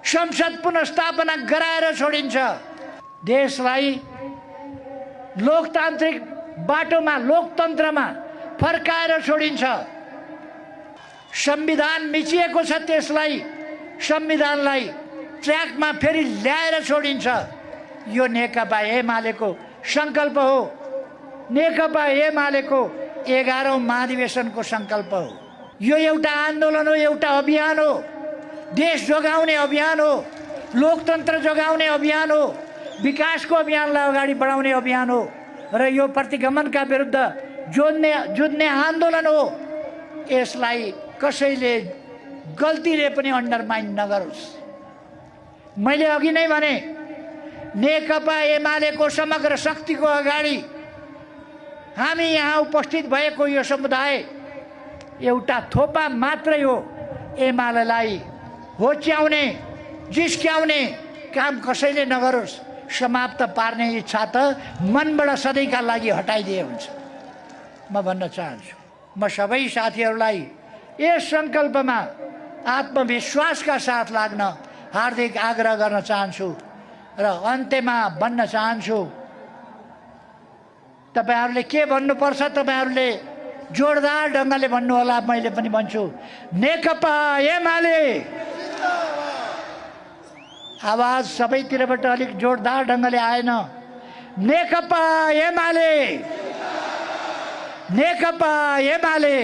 संसद पुनर्स्थापना गराएर छोडिन्छ। देशलाई लोकतान्त्रिक बाटोमा लोकतन्त्रमा फर्काएर छोडिन्छ। संविधान मिचिएको छ, त्यसलाई संविधानलाई ट्र्याकमा फेरि ल्याएर छोडिन्छ। यो नेकपा एमालेको सङ्कल्प हो। नेकपा एमालेको 11औं महाधिवेशनको सङ्कल्प हो। यो एउटा आन्दोलन हो, एउटा अभियान हो। देश जोगाउने अभियान हो, लोकतन्त्र जोगाउने अभियान हो, विकासको अभियानलाई अगाडि बढाउने अभियान हो र यो प्रतिगमनका विरुद्ध जुझ्ने आन्दोलन हो। यसलाई कसैले गल्तीले पनि अन्डरमाइन नगरोस्। मैले अघि नै भने, नेकपा एमालेको समग्र शक्तिको अगाडि हामी यहाँ उपस्थित भएको यो समुदाय एउटा थोपा मात्रै हो। एमालेलाई होच्याउने, जिस्क्याउने काम कसैले नगरोस्। समाप्त पार्ने इच्छा त मनबाट सधैँका लागि हटाइदिए हुन्छ। म भन्न चाहन्छु, म सबै साथीहरूलाई यस सङ्कल्पमा आत्मविश्वासका साथ लाग्न हार्दिक आग्रह गर्न चाहन्छु र अन्त्यमा भन्न चाहन्छु, तपाईहरूले के भन्नुपर्छ तपाईहरूले जोरदार ढङ्गले भन्नुहोला। मैले पनि भन्छु, नेकपा एमाले। आवाज सबैतिरबाट अलिक जोरदार ढङ्गले आएन। नेकपा एमाले, नेकपा एमाले।